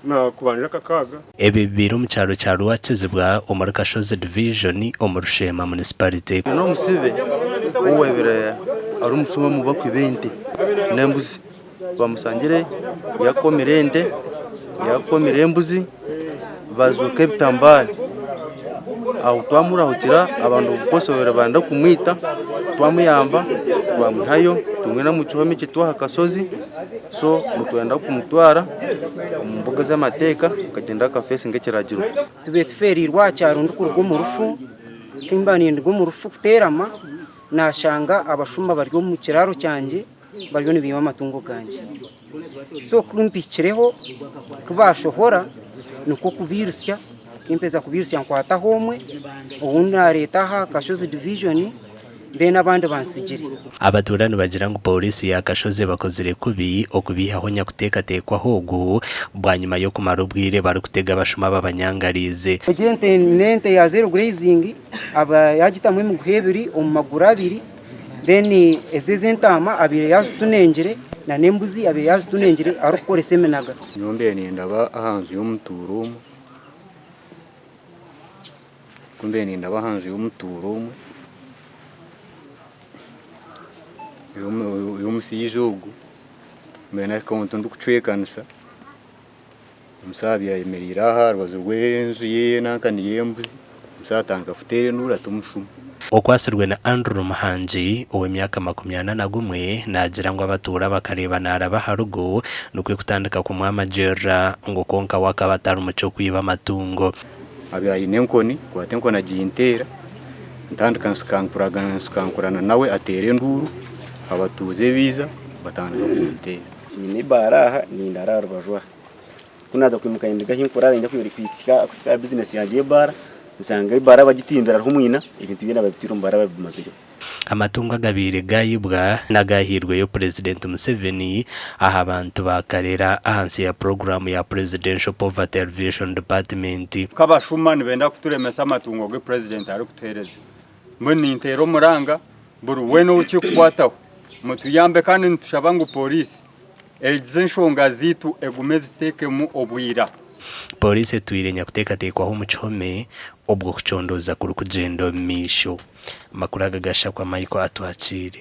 Naakubanja akakaaga. Ebi bibaire omu kyaro kya Rwakizibwa omuri Kashozi Divijoni omu Rusheema Munisiparite. Twine omusibe owebire ari omusuma omu bakwiba ente n'embuzi. Bamusangire yakomire ente, yakomire embuzi, bazooka ebitambare. Aho twamurahukira abantu bose babire nibenda kumwita, twamuyamba twamwihayo tumwine omu kihome kyaitu aha kashozi. So nitwenda kumutwara omu mbuga z'amateeka akagyenda akafesinga ekiragiro. Tubaire tufeereirwe aha kyaro ndikuruga omu rufu, ku mba ninduga omu rufu kuteerama, naashanga abashuma bari omu kiraaro kyangye bariyo nibaiba amatungo gangye. So ku mpikireho, ku baashohora nikwo kubiirutsya, ku mpeza kubiirutsya nkwataho omwe ou naareeta aha Kashozi divijoni. Then abandi bansigire. Abatuura nibagira ngu Pooriisi ya Kashozi ebakozire kubi okubiihaho nyakuteekateekwaho ogu bwanyima y'okumara obwire barikutega abashuma ababanyangariize. Egyo ente n'ente ya zero grazing aba yagitamu emiguha ebiri omu maguru abiri then ezi ez'entaama abaire yazitunengire na n'embuzi abaire yazitunengire arikukoresa eminaga. Nyowe mbaire nindaba aha nju y'omutuura omwe. Ku mbaire nindaba aha nju y'omutuura omwe, y'omushaija ogu, mbaire nahika aho ndikucwekanisa, omushaija abaire ayemereire aho aha rubaju rw'enju ye nanka y'embuzi, omushaija atandika kuteera enduuru ati omushuma. Okwatsirwe na Andrew Muhangi ow'emyaka 41 naagira ngu abatuura bakareeba naaraba aha rugo nikwo kutandika kumwamagyerera ngu kwonka we akaba atari mu ky'okwiba amatungo. Abaire aine enkoni, nkwata enkoni aginteera, ntandika nsikankurana nawe ateera enduuru, abatuuze baija batandika kunteera. Nyine ebaara aha nindaara aha rubaju aha. Ku naaza kwimuka ninduga ahu nkurara niinyija kuhika aha bizinesi yangye y'ebaara nshanga ebaara bagitimbire hariho omwina ebintu byona babitwire omu baara babimazireho. Amatungo agabaire gayibwa n'agahairweyo Purezidenti Museveni aha bantu ba Karera ahansi ya puroguraamu ya Presidential Poverty Alleviation Department. Nk'abashuma nibenda kuturemesa amatungo agu Purezidenti arikutuheereza. Mbwenu ninteera omuranga buri weena ou kirikukwataho mutuyambe kandi nitushaba ngu pooriisi egize enshonga zaitu egume eziteekemu obwira. Pooriisi etwire nyakuteekateekwaho omu kihome obwo okucondooza kurikugyenda omu maisho. Amakuru aga gashakwa Michael Atwakiire.